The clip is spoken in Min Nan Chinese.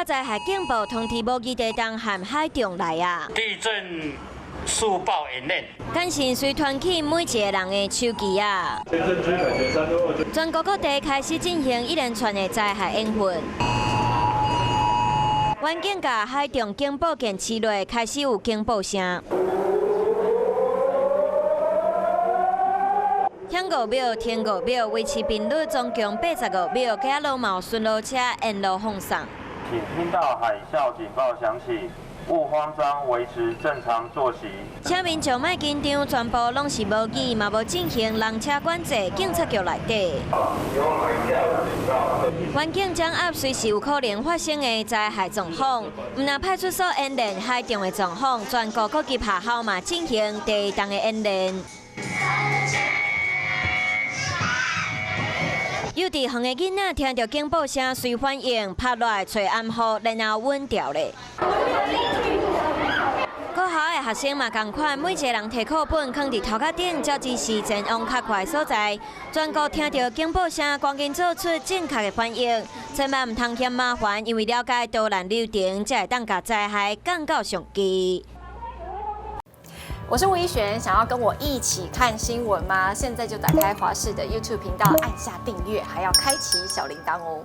家災害警報通知模擬地動和海中來啊！地震速報演練，簡訊隨傳去每一个人的手機啊！全國各地開始進行一連串的災害演訓。遠景佮海中警報鍵持落，開始有警報聲。響5秒，停5秒，維持頻率總共85秒，街仔攏嘛有巡邏車沿路放送。請聽到海嘯警報響起，勿慌張，維持正常作息。請民眾莫緊張，全部攏是模擬，嘛無進行人車管制，警察局內底。環境掌握隨時有可能發生的災害狀況，毋但派出所演練海中的狀況，全國各級學校嘛進行地動的演練。幼稚園的囡仔聽著警報聲，隨反應，拍落來揣安護，然後穩掉咧。國校的學生嘛仝款，每一个人提課本，囥佇頭殼頂，照指示前往較快的所在。全國聽著警報聲，趕緊做出正確的反應，千萬毋通嫌麻煩，因為了解逃難流程，才會當共災害降到上低。我是吳怡璇，想要跟我一起看新聞嗎？現在就打開華視的 YouTube 頻道，按下訂閱，還要開啟小鈴鐺哦。